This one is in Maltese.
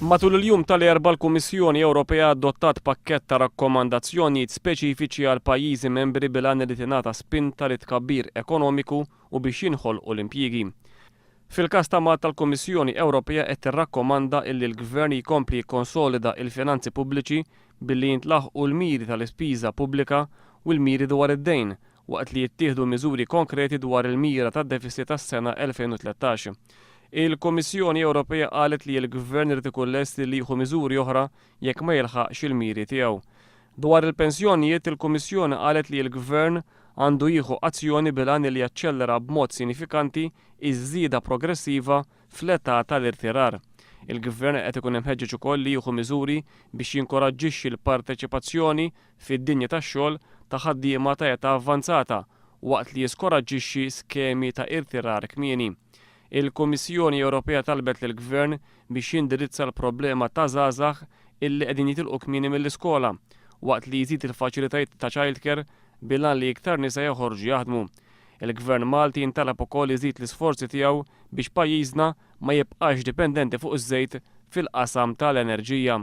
Matul il-jum tal-Erbgħa l-Kummissjoni Ewropea adottat pakkett ta' rakkomandazzjonijiet speċifiċi għal pajjiżi membri bil-għan li tingħata spinta lit-tkabbir ekonomiku u biex jinħolqu l-impjiegi. Fil-każ ta' Malta l-Kummissjoni Ewropea qed tirrakkomanda illi l-Gvern jkompli jikkonsolida il-finanzi pubbliċi billi jintlaħqu l-miri tal-ispiża pubblika u l-miri dwar id-dejn waqt li jittieħdu miżuri konkreti dwar il-mira tad-deficit tas-sena 2013. Il-Kummissjoni Ewropea qalet li l-Gvern irid ikun lest li jieħu miżuri oħra jekk ma jilħaqx il-miri tiegħu. Dwar il-pensjonijiet, il-Kummissjoni qalet li l-Gvern għandu jieħu azzjoni bil-għan li jaċċellera b'mod sinifikanti iż-żieda progressiva fl-età tal-irtirar. Il-Gvern qed ikun imħeġġeġ ukoll li jieħu miżuri biex jinkoraġġixxi l-parteċipazzjoni fid-dinja tax-xogħol ta' ħaddiema ta' età avvanzata waqt li jiskoraġġixxi skemi ta' irtirar kmieni. Il-Kummissjoni Ewropea talbet lill-Gvern biex jindirizza l-problema ta' żgħażagħ illi qegħdin jitilqu kmieni mill-iskola, waqt li jżid il-faċilitajiet ta' childcare bil-għan li iktar nisa joħorġu jaħdmu. Il-Gvern Malti jintalab ukoll iżid l-isforzi tiegħu biex pajjiżna ma jibqax dipendenti fuq iż-żejt fil-qasam tal-enerġija.